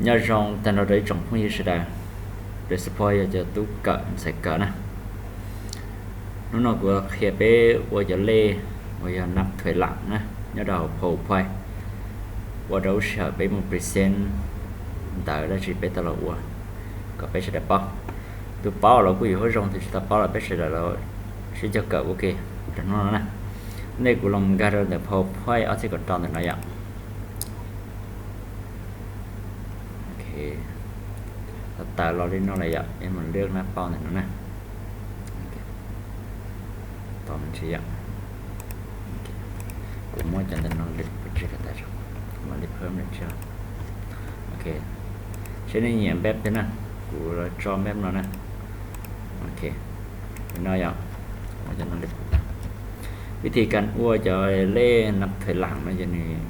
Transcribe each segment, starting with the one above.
Nyob zoo tag nrho rau ib tsoom phooj ywg sawv daws, peb support yog cov tub kawm ntxhais kawm na. Hnub no kuv qhia peb ua cov lej uas yog nab thuaim lam na, nyob rau hauv PowerPoint, ua rau lub sij hawm peb mus present ntawv dab tsi peb tau los ua kom peb sawv daws paub. Tus paub los kuj yuav huab zoo, tus tsis tau paub los peb sawv daws los sib cog kawm ua ke rau hnub no na. Nej kuv los nkag rau ntawm PowerPoint ob txhiab kaum rau ntawm no yom. Thaum tawm los li no lawm yom, es mus lwaj nab paub ntawm no na. Tos me ntsis yom. Kuv muab cov ntawm no lwm pov tseg kom tas, kuv mam li phawb lwm tseg. Ok, seb nej nyiam npeb thiab na, kuv los tso npeb no na. Ok, li no yom, muab cov no lwm. Vib thib kas ua cov lej nab thuaim lam no ces nws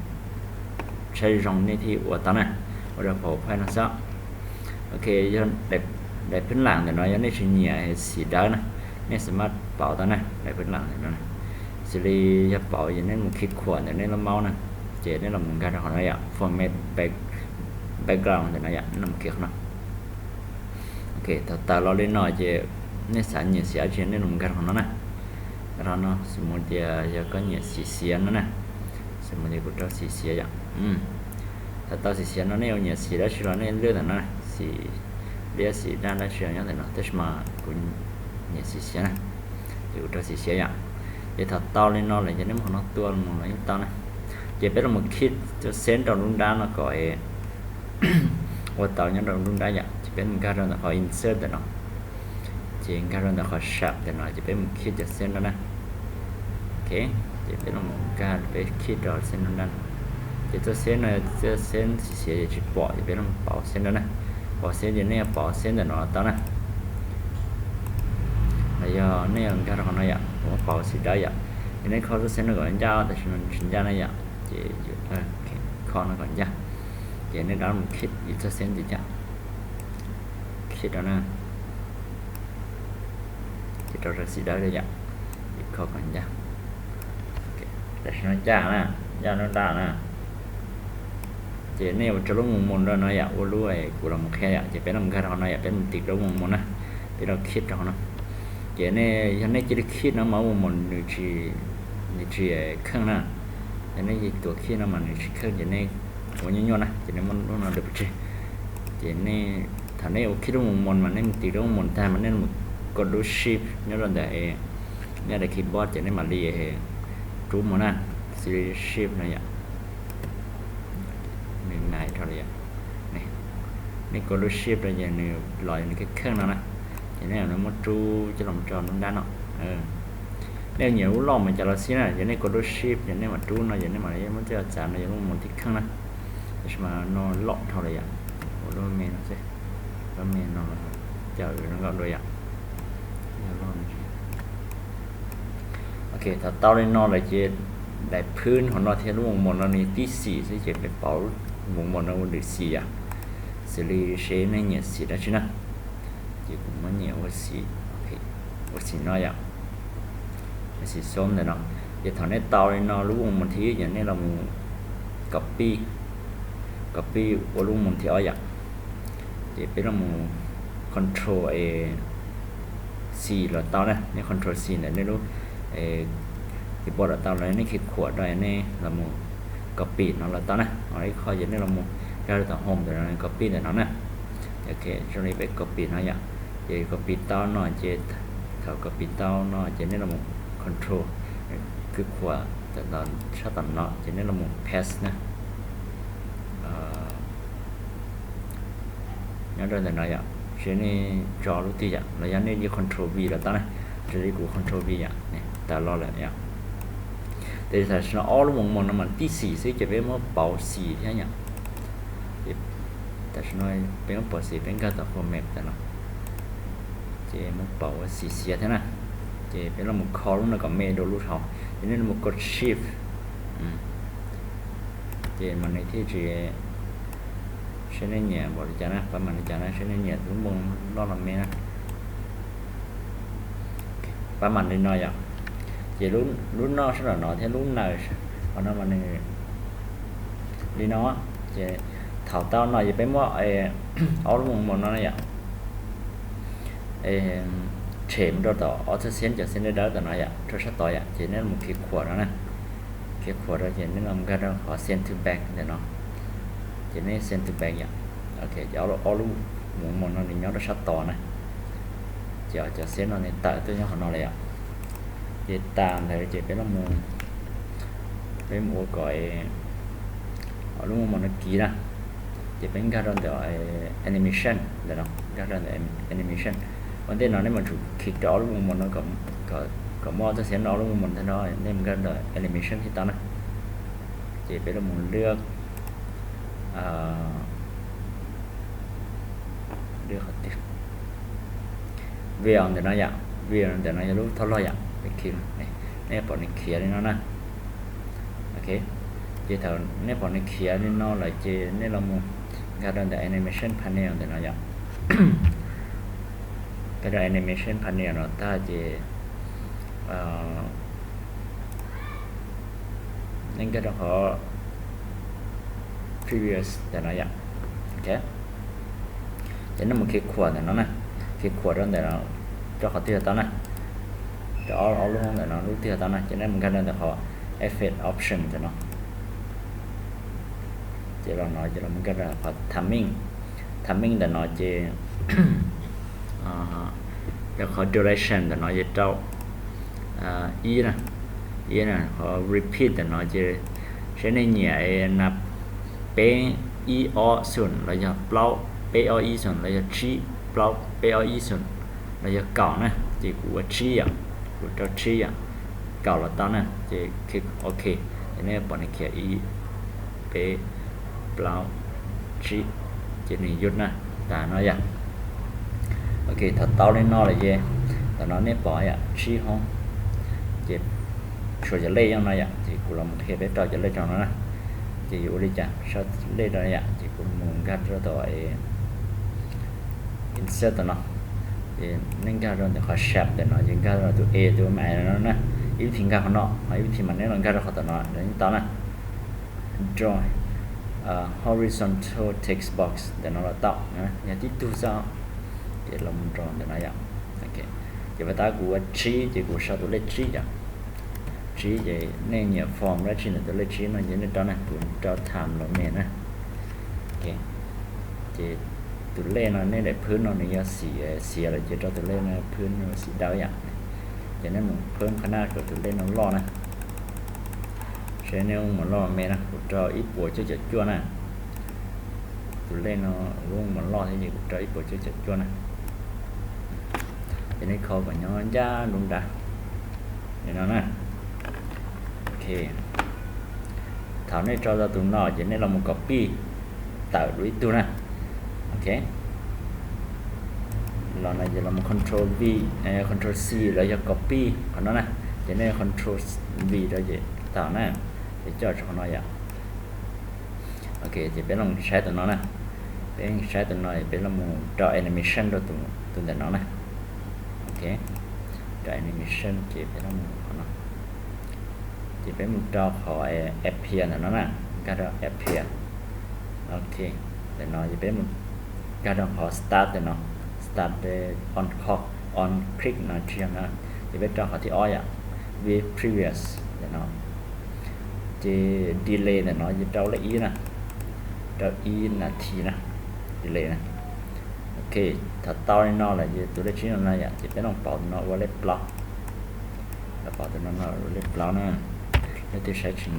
saib zoo nej thiaj ua tau na, ua rau PowerPoint no xwb. Ok, yog daim phwb lam ntawm no yog nej tsis nyiam xim dawb na, nej xav maj pauv tau na, daim phwb lam ntawm no. Xws li yog pauv ces nej mus khi khuam ntawm nej lub mouse na, ces nej los mus nkag rau qhov no yom, format background ntawm no yom, nej los mus khi qhov no. Ok, thaum tawm los li no ces nej xav nyiam xim dab tsi nej los nkag rau qhov no na. Rau qhov no xws mus tias yog koj nyiam xim xiav no na, xws mus tias kuv rau xim xiav yom. Thaum tau xim xiav no nej yuav nyiam xim dab tsi los nej lwaj ntawm no, xim liab xim daj dab tsi los nyob ntawm no, tab sis mas kuv nyiam xim xiav na, ces kuv rau xim xiav yom. Ces thaum tau li no lawm ces nej muab qhov no tua mus los yeej tau na. Ces peb los khi cov xeeb rau lub nrab no kom ua tau nyob rau lub nrab yom, ces peb mus nkag rau ntawm qhov insert ntawm no, ces nkag rau ntawm qhov sharp ntawm no ces peb mus khi cov xeeb no na. Ok, ces peb los nkag peb khi rau xeeb no nrab no. Ces txoj xeeb no, txoj xeeb xim xiav ces tsis pom ces peb los pauv xeeb no na. Pauv xeeb ces nej yuav pauv xeeb ntawm no tau na. Los yog nej yuav nkag rau qhov no yom, kuv muab pauv xim dawb yom. Ces nej kho txoj xeeb no kom ncaj, tam sim no tsis ncaj na yom, ces kho no kom ncaj. Ces nej rov mus khi yus txoj xeeb ntxiv thiab, khi rau na, khi rau rau xim dawb yom, kho kom ncaj. Tam sim no ncaj na, ncaj lub nrab na. Ces nej ua rau lub mus mus rau no yom, ua lub kuv los mus qhia yom, ces peb los nkag rau qhov no yom, peb mus tim rau lub mus mus na, peb los khi rau qhov no. Ces nej yog nej cia li khi no mas mus mus nws tsis, nws tsis kheej na. Yog nej cia li tuav khi no mas nws tsis kheej ces nej ua nyuaj nyuaj na, ces nej muab lub no lwm pov tseg. Ces nej, thaum nej ua khi lub mus mus mas nej mus tim lub mus mus tag mas nej mus kov lub shift nyob rau ntawm, nyob rau keyboard ces nej mam li rub mus na, xws li shift no yom. Nws nais rau li yom. Nej kov lub shift rau ces nws los nws kheej kheej no na. Ces nej muab rub coj los tso lub nrab no. Nej nyiam lub loj mas cas los xij na, ces nej kov lub shift ces nej mam rub no ces nej mam li muab coj txav no yog lub mus mus tib kheej na. Tab sis mas no loj dhau lawm yom. Ua lub me no xwb, lub me no los cawm zoo nkauj dua yom. Ok, thaum tau li no lawm ces daim phwb hauv no thiab lub mus mus no nws tib xim xwb ces peb pauv mus mus no ua lwm xim yom, xws li seb nej nyiam xim dab tsi na. Ces kuv muab nyiam ua xim, ua xim no yom, ua xim xoob ntawm no. Ces thaum nej tau li no lub mus mus thib ib ces nej los mus copy, copy ua lub mus mus thib ob yom. Ces peb los mus control C los tau na, nej control C ntawm nej lub keyboard los tau, los nej khi khuam rau nej los mus copy no los tau na. Ho ib qho ces nej los mus nkag rau tom home ntawm no copy ntawm no na. Ok, zoo li peb copy no yom. Ces copy tau no ces, thaum copy tau no ces nej los mus control, khi khuam tshaj tom no ces nej los mus paste na. Nyob rau ntawm no yom, seb nej tso lub twg yom, los yog nej cia control V los tau na, raws li kuv control V yom, tawm los lawm yom. Ces tam sim no ob lub mus mus no mas tib xim xwb ces peb muab pauv xim thiab yom. Tam sim no peb muab pauv xim, peb nkag tom format ntawm no, ces muab pauv ua xim xiav thiab na. Ces peb los mus kho lub no kom me dua lub hauv, ces nej los mus kov shift, ces mas nws thiaj tsis, seb nej nyiam npaum li cas na, pab mam li cas na, seb nej nyiam lub mus loj los me na. Pab mam li no yom. Ces lub noj sab nraum no thiab lub naws qhov no mas nws li no, ces Thaum tau no ces peb muab ob lub mus no yom, tshem mus rau tom ob txoj xeeb cov xeeb dawb dawb tom no yom, rau sab tod yom, ces nej los khi khuam rau na, khi khuam rau ces nej los nkag rau qhov send to back ntawm no, ces nej send to back yom. Ok, ces ob lub mus no nws nyob rau sab tod na, ces cov xeeb no nws tawm tuaj nyob qhov no lawm yom. Ces tas ntawd ces peb los, peb mus ua kom ob lub mus no kiv na, ces peb nkag rau ntawm animation ntawm no, nkag rau ntawm animation. Ua ntej no nej mus tsum khi rau ob lub mus no, kom muaj txoj xeeb no ob lub mus no, nej mus nkag ntawm animation thiaj tau na. Ces peb los mus lwaj, lwaj qhov twg, view ntawm no yom, view ntawm no yog lub thoj log yom, peb khi, nej pom nws khiav li no na. Ok, ces thaum nej pom nws khiav li no lawm ces nej los mus nkag rau ntawm animation panel ntawm no yom. Nkag rau animation panel no tag ces nej nkag rau qhov previous ntawm no yom. Ok, ces nej mus khi khuam ntawm no na, khi khuam rau ntawm, rau qhov twg tau na, rau ob lub ntawm no lub twg tau na, ces nej mus nkag rau ntawm qhov effect option ntawm no. Ces los no ces los mus nkag rau qhov timing, timing ntawm no ces rau qhov duration ntawm no ces rau ib na, ib na, qhov repeat ntawm no ces seb nej nyiam na, peb ib ob xoom los yog plaub peb ob ib xoom los yog tsib plaub peb ob ib xoom los yog kaum na, ces kuv ua tsib yom, kuv rau tsib yom, kaum los tau na, ces ok, ces nej pom nws khiav ib, peb, plaub, tsib, ces nws yug na, tas no yom. Ok, thaum tau li no lawm ces ntawm no nej pom yom tsib hoob, ces tshuav cov lej yog no yom, ces kuv los mus qhia peb rau cov lej rau no na. Ces yuav ua li cas sau lej rau yom, ces kuv mus nkag rau tom insert tom no, ces nej nkag rau ntawm qhov shape ntawm no ces nkag rau tus A tus M no na. Ib vib thi nkag qhov no, ho ib vib thi mas nej los nkag rau qhov tom no los yeej tau na. Draw horizontal text box ntawm no los tau, yog tib tug xwb. Ces los mus rau ntawm no yom. Ces pab tab kuv ua tsib ces kuv sau tus lej tsib yom. Tsib ces nej nyiam form dab tsi ntawm tus lej tsib no ces nej rau na, kuv rau time los me na. Ces tus lej no nej daim phwb no nws yog xim xiav lawm ces rau tus lej no phwb no xim dawb yom. Ces nej mus phwb qhov na rau tus lej no loj na. Seb nej mus loj me na, kuv rau ib puas cuaj caum cuaj na. Tus lej no lub mus loj thiab ces kuv rau ib puas cuaj caum cuaj na. Ces nej kho kom nyob ncaj nraim nrad li no na. Ok, thaum nej rau tau tus no ces nej los mus copy tawm dua ib tug na. Ok, los no ces los mus control V, control C los yog copy qhov no na. Ces nej control V rau ces tau na. Ces coj rau qhov no yom. Ok, ces peb los mus saib tus no na. Peb saib tus no es peb los mus rau animation rau tus ntawm no na. Ok, rau animation ces peb los mus qhov no. Ces peb mus rau qhov appear ntawm no na, nkag rau appear. Ok, ntawm no ces peb mus nkag rau qhov start ntawm no, start on clock, on click no tsis yog na. Ces peb rau qhov thib ob yom, view previous ntawm no. Ces delay ntawm no ces rau lej ib na, rau ib nas this na, delay na. Ok, thaum tau li no lawm ces tus lej tsib no na yom, ces peb los pauv tus no ua lej plaub. Los pauv tus no ua lej plaub na. Leej twg saib tsis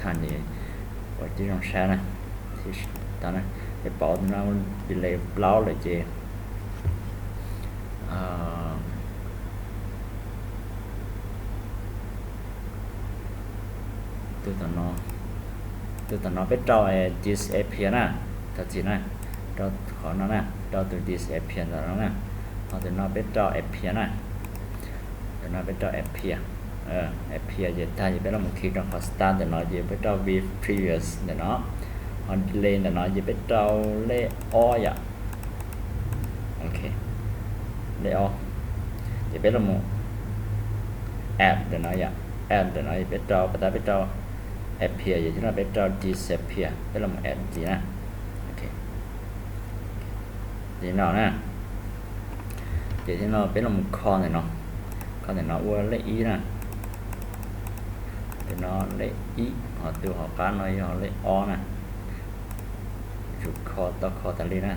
tag ces ua tib zoo saib na. Tau na, ces pauv tus no delay plaub lawm ces tus tom no, tus tom no peb rau disappear na, thov txim na, rau qhov no na, rau tus disappear ntawm no na. Ho tus no peb rau appear na, tus no peb rau appear, appear ces tag ces peb los mus khi rau qhov start ntawm no ces peb rau view previous ntawm no. Ho delay ntawm no ces peb rau lej ob yom. Ok, lej ob. Ces peb los mus add ntawm no yom, add ntawm no ces peb rau, pab tab peb rau appear ces tib no peb rau disappear, peb los mus add ntxiv na. Li no na, ces thiab no peb los mus kho ntawm no, kho ntawm no ua lej ib na, tus no lej ib, ho tus hauv qab no yog lej ob na. Tsum kho tau kho tas li na,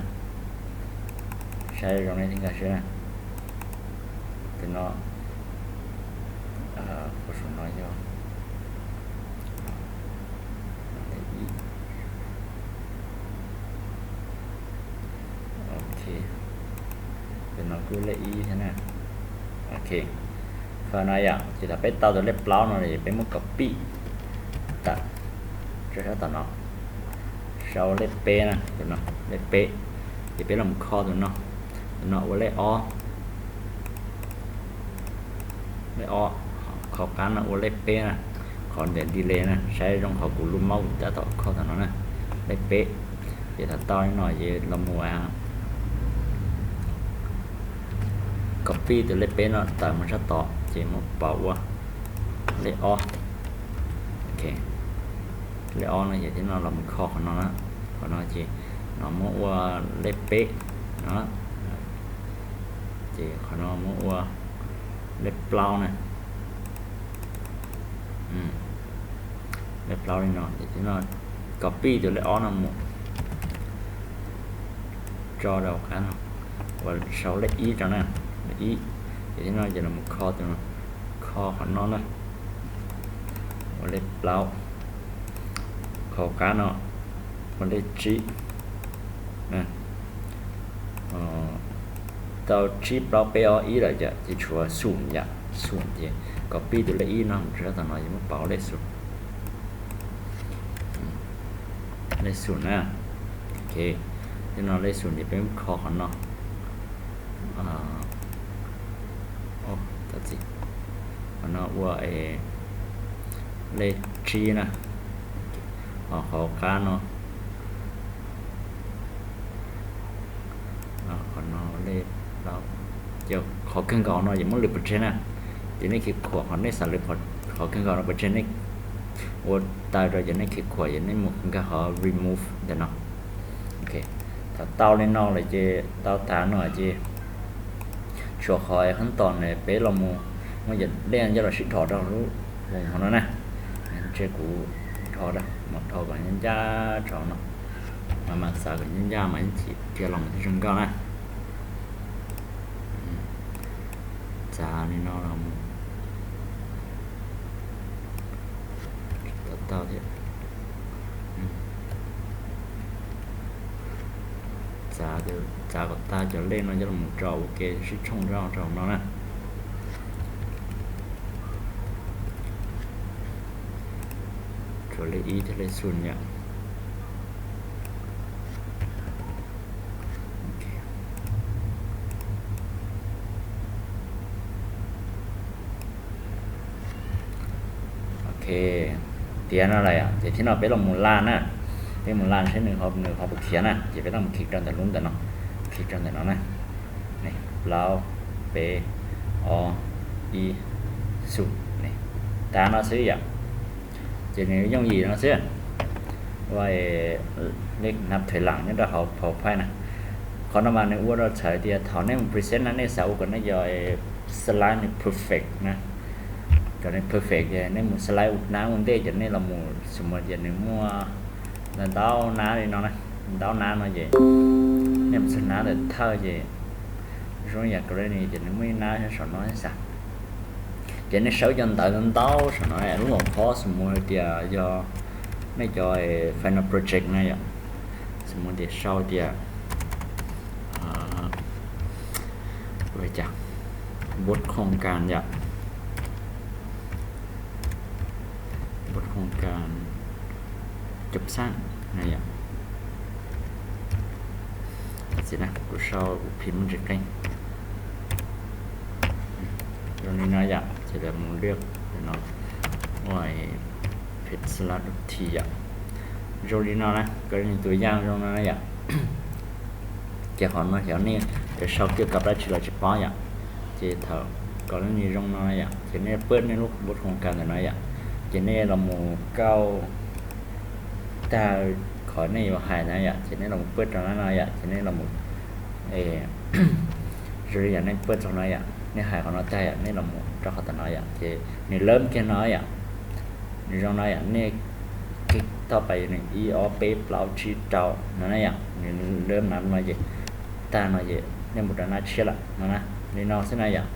saib zoo nej thiaj nkag siab na. Tus no, qhov saum no yog lej ib. Ok, tus no kuj lej ib thiab na. Ok, qhov no yom, ces thaum peb tau tus lej plaub no es peb muab copy tawm rau sab tom no, sau lej peb na, tus no lej peb, ces peb los kho tus no, tus no ua lej ob, lej ob, qhov qab no ua lej peb na, qhov ntawm delete na, saib zoo qhov kuv lub mouse tab tom kho tom no na, lej peb. Ces thaum tau li no ces los mus copy tus lej peb no tawm mus sab tod ces mus pauv ua lej ob. Ok, lej ob no ces thiab no los mus kho qhov no na, qhov no ces no muab ua lej peb no, ces qhov no muab ua lej plaub na. Lej plaub li no ces thiab no copy tus lej ob no mus tso rau qab no, ua sau lej ib rau na, lej ib, ces thiab no ces los mus kho tus, kho qhov no na, ua lej plaub, qhov qab no ua lej tsib. Tau tsib plaub peb ob ib lawm yom, ces tshuav xum yom, xum ces copy tus lej ib no mus rau tom no ces muab pauv lej xum, lej xum na. Ok, thiab no lej xum ces peb kho qhov no, qhov no ua lej tsib na, ho qhov qab no, qhov no lej plaub, ces qhov kawg nkaus no ces muab lwm pov tseg na, ces nej khiav khuam qhov nej xav lwm, qhov kawg nkaus no pov tseg nej ua tawm rau ces nej khiav khuam ces nej mus nkag qhov remove ntawm no. Ok, thaum tau li no lawm ces tau tas no ces tshuav qhov qhab tos ne peb los mus muab cov lej coj los sib dhos rau lub hauv no na. Ntshe kuv dhos, mus dhos kom ncaj ncaj tso no, mas mas xav kom ncaj ncaj mas ib chim kiag los mus thiaj zoo nkauj na. Txav li no los mus tau tau thiab. Txav, txav kom tag cov lej no coj los tso ua ke sib tshooj rau rau no na. Tshuav lej ib thiab lej xum yom. Ok, tiav no lawm ces thiab no peb los mus laj na, peb mus laj seb nws ho, nws ho puas khiav na, ces peb los mus click rau ntawm lub ntawm no, click rau ntawm no na, plaub, peb, ob, ib, xum, tag no xwb yom. Ces nws yooj yim no xwb. Ua lej nab thwm lam nyob rau hauv profile na. Qhov no mas nws ua rau txhais tias thaum nej mus present na nej xav ua kom nej cov slide nws perfect na, kom nws perfect ces nej mus slide ua nab ua ntej ces nej los mus xum tias nws muaj ntau ntau nab li no na, ntau nab no ces nej mus xum nab ntawm thawj ces zoo yam corner ces nws muaj ib nab saum no xav. Ces nej sau cov ntawv ntau saum no, lub hauv qhov xum hais tias yog nej cov final project na yom, xum tias sau tias บทโครงการ yom, บทโครงการ จบสร้าง na yom. Tam sim na kuv sau kuv phim muaj ntsis qeej. Zoo li no yom, ces lawv mus liaj no ua pem slide ti yom. Zoo li no na, koj li tus yaj zoo no na yom. Ces qhov no xyov nej yuav sau kiag kab plab tsi los tsis paub yom. Ces thaum koj li zoo no na yom, ces nej pab nej lub npub hoo kas ntawm no yom, ces nej los mus kauj tag qhov nej yuav hais na yom, ces nej los mus pab rau no no yom, ces nej los mus Zoo li yom, nej pab txog no yom, nej hais qhov no tag yom, nej los mus rau qhov tom no yom, ces nws lab kiag no yom, nws zoo no yom, nej kis toj pas yog nws ib ob peb plaub tsib rau no na yom, nws lab no no ces tag no ces nej mus rau nab tshiab lawm no na, li no xwb na yom.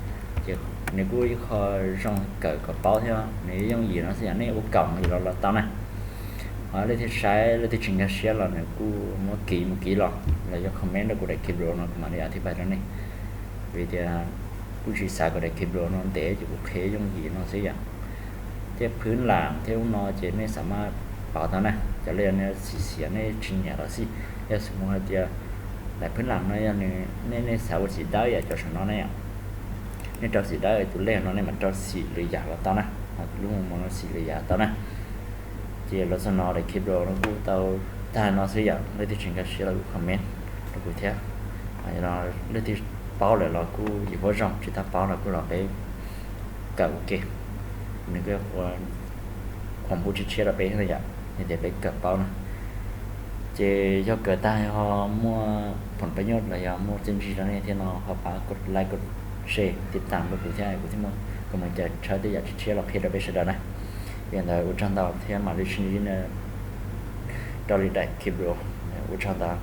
Ces nws kuj ib qho zoo kawm kom paub thiab nws yooj yim no xwb yom, nej ua kaum mus los los tau na. Ho leej twg saib leej twg tsis nkag siab los nws kuj muab kis mus kis los los yog comment rau kuv daim clip no kuv mam li ua thib pais rau nej. Vim tias kuj tsis xav kom daim clip no ntev ces kuv qhia yooj yim no xwb yom. Thiab phwb lam thiab ub no ces nej xav maj pauv tau na, cov lej nej xim xiav nej tsis nyiam los xij. Yog xws mus hais tias daim phwb lam no yog nws nej nej xav ua xim dawb yom, cov saum no ne yom, nej rau xim dawb tus lej no nej mam rau xim lwm yam los tau na, lub mus no xim lwm yam tau na. Ces los txog no daim clip no kuj tau tag no xwb yom, leej twg tsis nkag siab los kuj comment rau kuv thiab. Leej twg paub lawm los kuj yim huab zoo, tsis tau paub los kuj los peb kawm ua ke. Nws kuj ua khoom pub tshiab tshiab rau peb thiab yom, yog tias peb kawm paub na. Ces yog kawm tag ho muaj phoom pab nyuj los yog muaj txiaj ntsig rau nej thiab no ho pab kos like kos share tiv tam rau kuv thiab kuv thiaj muaj kos mus caw tshawb tej yam tshiab tshiab los qhia rau peb sawv daws na. Yog li ntawd ua tsaug ntau thiab mam li sib ntsib rau lwm daim clip. Ua tsaug ntau.